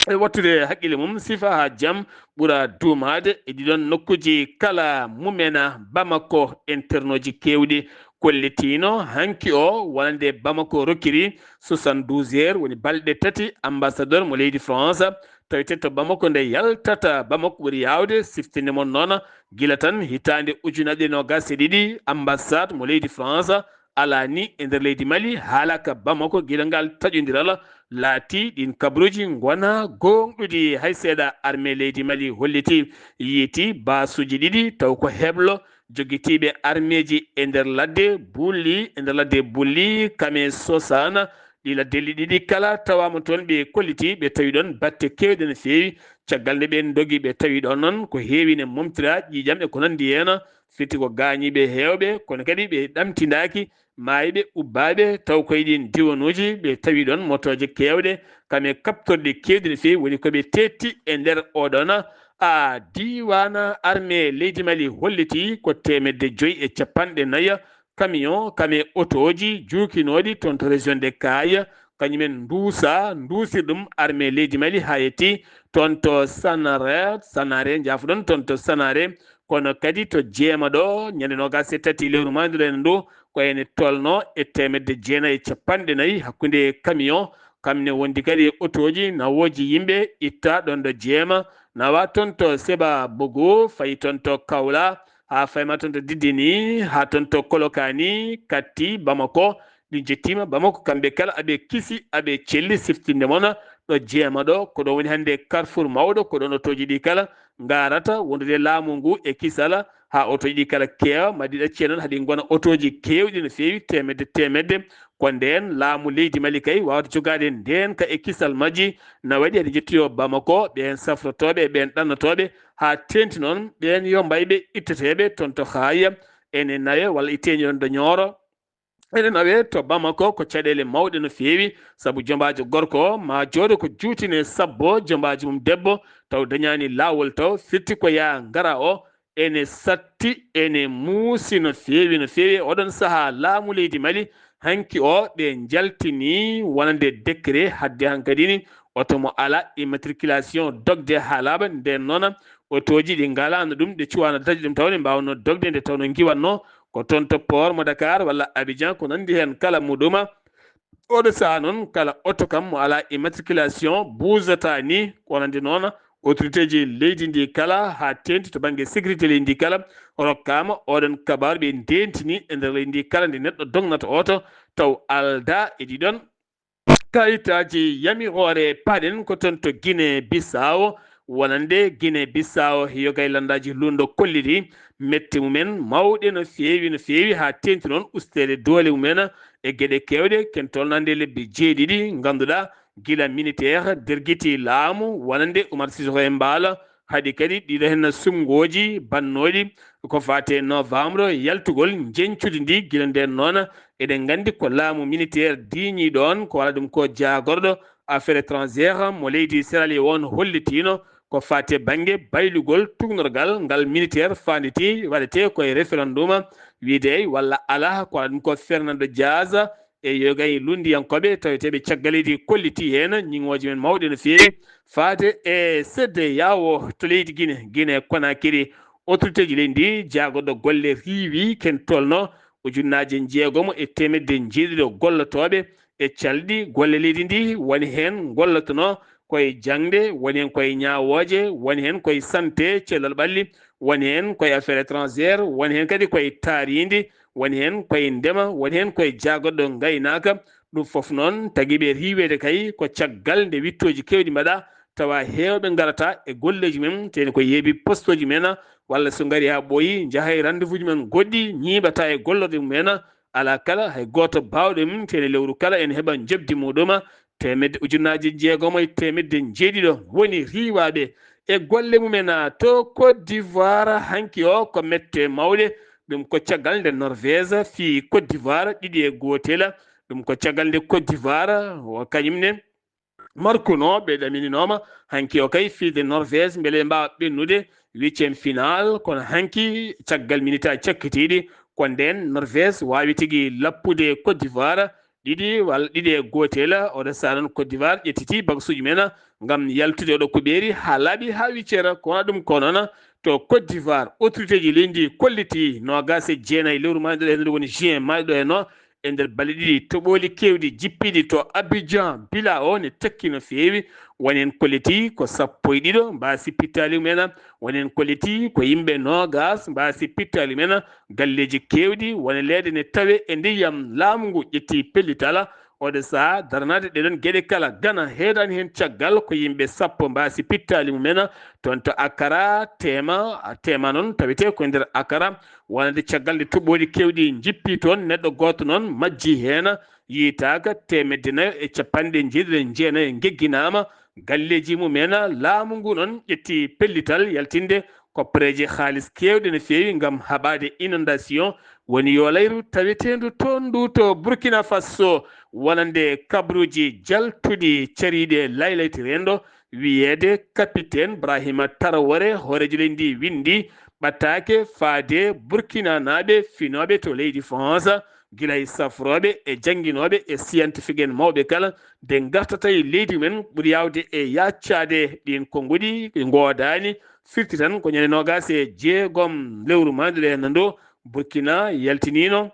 e wattude haqqille mum sifa haa jam ɓura duumaade e ɗiɗon nokkuuji kala mumena. Bamako, internoji keewɗi kollitiino hanki o wonande Bamako rokkiri soixante-douze heures, woni balɗe tati, ambassadeur mo leydi France tawete to Bamako nde yaltata Bamako ɓuri yaawde. Siftinde mon noon, gila tan hitaande ujunaaje ɗiɗi e noogaas e ɗiɗi, ambassade mo leydi France alaa ni e nder leydi Mali, haalaka Bamako, gila ngal taƴondiral laati. Ɗin kabaruuji ngona gooŋɗuɗi hay seeɗa. Armée leydi Mali holliti, yiiti baasuuji ɗiɗi, taw ko heblo jogitiiɓe armeeji e nder ladde Bulli, e nder ladde Bulli, Kame Sosana. Ɗi laddeeli ɗiɗi kala tawaama toon, ɓe kolliti, ɓe tawi ɗoon batte keewɗe no feewi. Caggal nde ɓe ndogi, ɓe tawi ɗoon noon ko heewi ne momtira, ƴiiƴam e ko nanndi heen, firti ko gaañiiɓe heewɓe, kono kadi ɓe ɗamtindaaki, maayɓe, ubbaaɓe, taw koye ɗiin diwanuuji, ɓe tawi ɗoon motooje keewɗe, kam e kaɓtorɗe keewɗe no feewi, woni ko ɓe teetti e nder oɗoon. A diiwaan armée leydi Mali holliti ko teemedde joy e capanɗe nayi camion, kam e otooji juukinooɗi toon to région de Kaayi, kañumen nduusa, nduusir ɗum armée leydi Mali haa yetti toon to Sanare, Sanare, njaafoɗon, toon to Sanare, kono kadi to Jeema ɗo, ñande noogaas e tati lewru maaydu ɗo en ɗo, ko ene tolno e teemedde jeenayi e capanɗe nayi hakkunde camion, kam ne wondi kadi e otooji, nawooji yimɓe, itta ɗoon ɗo Jeema, nawa toon to Seba Bogo, fayi toon to Kawla, haa fayma toon to Didini, haa toon to Kolokani, Katti, Bamako. Ɗi jettiima Bamako, kamɓe kala aɓe kisi, aɓe celli. Siftinde mon ɗo Jeema ɗo, ko ɗo woni hannde carrefour mawɗo, ko ɗoon otooji ɗi kala ngarata wondude laamu ngu e kisal, haa otooji ɗi kala keewa, ma ɗi ɗacce noon, haɗi ngona otooji keewɗi no feewi, teemedde, teemedde. Ko ndeen laamu leydi Mali kay wawata jogaade ndeen ka e kisal majji, na waɗi haɗi jettiyo Bamako, ɓeen safrotooɓe e ɓeen ɗannotooɓe, haa teenti noon ɓeen yo mbayɓe itteteeɓe toon to Haaya, ene nawe walla itteeni ɗoon to Ñooro. Ene nawe to Bamako ko caɗeele mawɗe no feewi, sabu jombaajo gorko ma jooɗo ko juutine sabbo jombaajo mum debbo, taw dañaani laawol, taw firti ko yaa ngara o, ene satti, ene muusi no feewi, no feewi. Oɗon sahaa laamu leydi Mali hanki o, ɓe njaltini wonande décret, hadde hankadi ni oto mo ala immatriculation dogde haa laaɓa. Ndeen noon, otooji ɗi ngalaano ɗum, ɗi cuwaano dañde ɗum, taw ne mbaawno dogde, nde tawnoo ngiwatnoo ko toon to port mo Dakar walla Abidjan, ko nanndi heen kala muɗuma. Oɗo sahaa noon, kala oto kam mo alaa immatriculation buusata ni, ko wonande noon autorité ji leydi ndi kala, haa teeŋti to bannge sécurité leydi ndi kala, rokkaama oɗon kabaaru, ɓe ndeentini e nder leydi ndi kala nde neɗɗo dognata oto, taw aldaa e ɗiɗon kayitaaji yamiroore. Paaɗen ko toon to Guinée Bissau, wonande Guinée Bissau, yoga e lanndaaji luulndo kolliri mette mumen mawɗe no feewi, no feewi, haa teeŋti noon usteede doole mumen e geɗe keewɗe, ken tolnande lebbi jeeɗiɗi, ngannduɗaa gila militaire dergiti laamu wonande Umar Sissoco e Mbaalo, haɗi kadi ɗiɗo heen sumngooji bannooɗi ko faati e novembre yaltugol njeñcudi ndi. Gila ndeen noon, eɗen nganndi ko laamu militaire diiñi ɗoon, ko wala ɗum ko jaagorɗo affaire étrangère mo leydi Sierra Leone hollitiino ko faati e bannge baylugol tuugnorgal ngal militaire faanditi waɗetee ko e référendum, wiyde eey walla alaa, ko wala ɗum ko Fernando Dias e yogay lunndiyankooɓe taweteeɓe caggal leydi kolliti heen ñiŋooji men mawɗi no feewi faade e C E D E A O to leydi Guinée. Guinée Conakry, autorité ji leydi ndi jaagorɗo golle riiwi ken tolno ujunnaaje jeegomo e teemedde jeeɗiɗo gollotooɓe e calɗi golle leydi ndi, woni heen gollotonoo koye jaŋde, woni heen koye ñaawooje, woni heen koye santé, cellal ɓalli, woni heen koye affaire étrangère, woni heen kadi koye taariindi, woni heen koye ndema, woni heen koye jaagorɗo ngaynaaka. Ɗum fof noon tagiiɓe riiweede kay ko caggal nde wittooji keewɗi mbaɗa, tawa heewɓe ngarata e golleeji men, teni ko yeebi postooji men, walla so ngari haa ɓooyi, njaha e rendez-vous ji men goɗɗi, ñiiɓata e gollorɗe mum en. Alaa kala hay gooto baawɗo e mum, teni lewru kala ene heɓa njoɓdi muɗum, teemedde, ujunnaaje jeegomo e teemedde jeeɗiɗo woni riiwaaɓe e golle mum en to Côte d'Ivoire. Hanki o ko mette mawɗe, ɗum ko caggal nde Norvège fii Côte d'Ivoire ɗiɗi e gootel. Ɗum ko caggal nde Côte d'Ivoire o kañum ne markunoo, ɓe ɗamininooma hanki o kay fiide Norvège mbele mbaawa ɓennude huitième final, kono hanki caggal minita cakkitiiɗi ko ndeen Norvège waawi tigi lappude Côte d'Ivoire ɗiɗi walla ɗiɗi e gootel. Oɗo saha noon Côte d'Ivoire ƴettiti baksuuji men ngam yaltude oɗo kuɓeeri haa laaɓi haa wiccere. Ko wona ɗum ko noon to Côte d'Ivoire, autorité ji leydi kolliti noogaas e jeenayi lewru maayɗo e woni juin maayɗo e no e nder balɗe ɗiɗi toɓooli keewɗi jippiiɗi to Abidjan bila o ne tekki no feewi. Woni heen kolliti ko sappo e ɗiɗo mbaasi pittaali mum en, woni heen kolliti ko yimɓe noogaas mbaasi pittaali mum en. Galleeji keewɗi woni leeɗe ne tawe e ndiyam, laamu ngu ƴetti pellital oɗo saha daranaade ɗeɗon geɗe kala. Gana heedaani heen caggal ko yimɓe sappo mbaasi pittaali mum en toon to Akara, teema, teema noon tawetee ko e nder Akara. Wonande caggal nde toɓooli keewɗi njippi toon, neɗɗo gooto noon majji heen, yiytaaka. Teemedde nayo e capanɗe jeeɗiɗi e jeenayo ngegginaama galleeji mum en. Laamu ngu noon ƴetti pellital yaltinde koppareeje haalis keewɗe no feewi ngam haɓaade inondation. Woni yoolayru taweteendu toon ndu to Burkina Faso, wonande kabruuji jaltuɗi cariiɗi e laylayti renndo, wiyeede Capitaine Brahima Traoré, hooreejo leydi ndi winndi ɓattaake faade Burkinanaaɓe finooɓe to leydi France, gila e safrooɓe e jannginooɓe e scientifique en mawɓe kala, nde ngartata e leydi men ɓuri yaawde e yaaccaade ɗiin konnguɗi ngoodaani, firti tan ko ñande noogaas e jeegom lewru maayɗo ndu, Burkina yaltiniino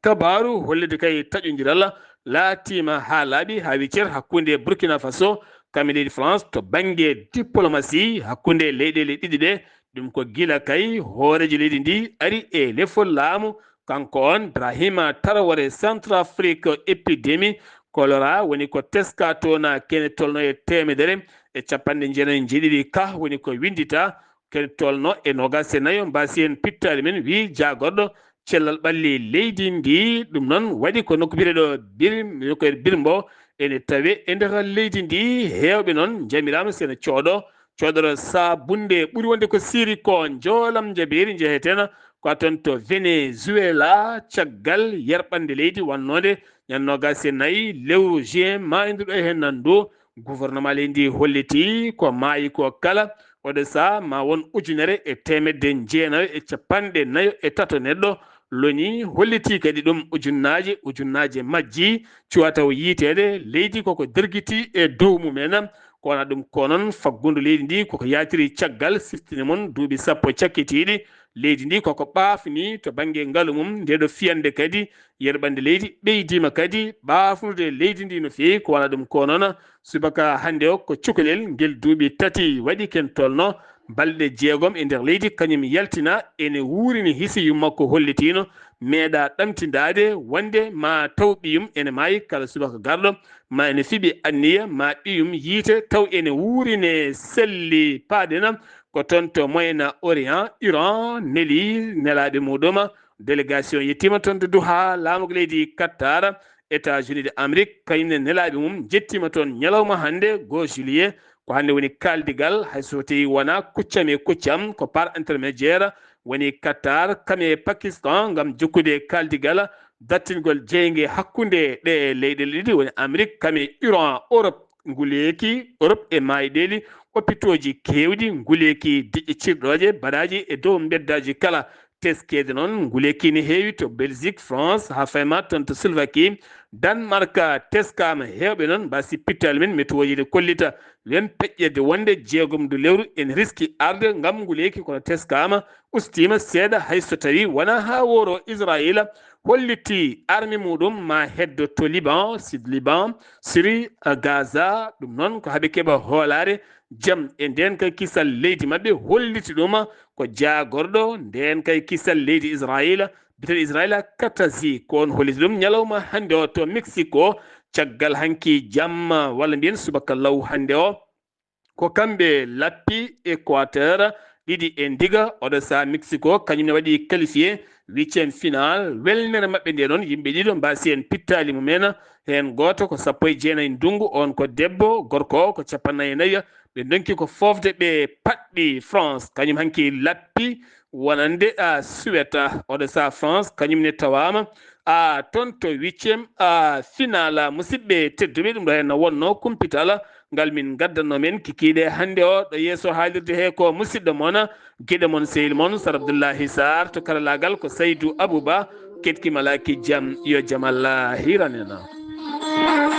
kabaaru hollirde kay taƴondiral laatiima haa laaɓi haa wii cer hakkunde Burkina Faso kam e leydi France to bannge diplomasi hakkunde leyɗeele ɗiɗi ɗe. Ɗum ko gila kay hooreejo leydi ndi ari e lefol laamu, kanko on Brahima Traoré, Centrafrique, épidémie choléra woni ko teska toon, kene tolno e teemedere e capanɗe jeenayi e jeeɗiɗi ka woni ko winndita, kene tolno e noogaas e nayo mbaasi heen pittaali men, wii jaagorɗo cellal ɓalli leydi ndi. Ɗum noon waɗi ko nokku biyeteeɗo Bir-, ko Birmbo ene tawe e nder leydi ndi. Heewɓe noon njamiraama sene cooɗo, cooɗoro saabunde ɓuri wonde ko Siri ko njoolam njabeeri njeheteena ko toon to Venezuela, caggal yerɓannde leydi wannoonde ñande noogaas e nayi lewru juin maayduɗo heen nan ndu. Gouvernement leydi ndi holliti ko maayi ko kala, oɗo saha ma won ujunere e teemedde jeenayo e capanɗe nayo e tato neɗɗo. Loni holliti kadi ɗum ujunnaaje, ujunnaaje majji cuwata o yiiteede. Leydi koko dergiti e dow mum en. Ko wona ɗum ko noon faggundu leydi ndi koko yaatiri caggal siftini mum duuɓi sappo cakkitiiɗi. Leydi ndi koko ɓaafni to bannge ngalu mum. Nde ɗo fiyannde kadi yerɓannde leydi ɓeydiima kadi ɓaafnude leydi ndi no feewi. Ko wona ɗum ko noon subaka hannde o ko cukalel ngel duuɓi tati waɗi ken tolno balɗe jeegom e nder leydi, kañum yaltina ene wuurini hisi yummakko hollitiino meeɗa ɗamtindaade wonde ma taw ɓiyum ene maayi kala subaka garɗo, ma ene fiɓi anniya ma ɓiyum yiite taw ene wuurine selli paaɗena ko toon to Moyen Orient, Iran neli nelaaɓe muɗum Délégation yettiima toon to Doha, laamorgo leydi Qatar, États-Unis de Amérique, kañum ne nelaaɓe mum njettiima toon ñalawma hannde, goo juillet. Ko hannde woni kaaldigal, hay so tawii wonaa kuccam e kuccam, ko par intermédiaire woni Qatar, kam e Pakistan, ngam jokkude kaaldigal, dartingol jeynge hakkunde ɗee leyɗeele ɗiɗi, woni Amérique, kam e Iran, Europe, nguleeki, Europe e maayɗeeli, opitooji keewɗi, nguleeki diƴƴe cirɗooje, baraaji e dow mbeddaaji kala. Teskeede noon, nguleeki ne heewi to Belgique, France, haa fayma toon to Slovaquie, Danemark teskaama. Heewɓe noon mbaasi pittaali men, meteo ji ɗi kollita wen peƴƴeede wonde jeegom ndu lewru en riski arde ngam nguleeki, kono teskaama, ustiima seeɗa, hay so tawii wonaa haa wooro. Israayiila hollitii arme muɗum ma heddo to Liban, Sud Liban, Syrie, Gaza. Ɗum noon ko haa ɓe keɓa hoolaare, jam e ndeen kay kisal leydi maɓɓe, holliti ɗum ko jaagorɗo ndeen kay kisal leydi Israayiila, biyeteeɗo Israayiila Katazi. Ko oon holliti ɗum ñalawma hannde o to Mexico, caggal hanki jamma, walla mbiyen subaka law hannde o. Ko kamɓe lappi Équateur ɗiɗi e ndiga. Oɗo saha Mexico kañum ne waɗi qualifié huitième final. Welnere maɓɓe nde noon, yimɓe ɗiɗo mbaasi heen pittaali mumen. Heen gooto ko sappo e jeenayi ndunngu, oon ko debbo, gorko o ko cappannayi e nayi. Ɓe ndonki ko foofde ɓe paɗɗi France, kañum hanki lappi wonande a Suède. Oɗo saha France kañum ne tawaama a toon to huitième a final. Musidɓe tedduɓe, ɗum ɗo heen no wonno kumpital ngal min ngaddanno men kikiiɗe hannde o. Ɗo yeeso haalirde he ko musidɗo mon, giɗo mon, sehil mon Sar Abdoullahi Sarr, to karalaagal ko Saydou Abouba. Keɗki malaaki jam, yo jam Allah hiran en.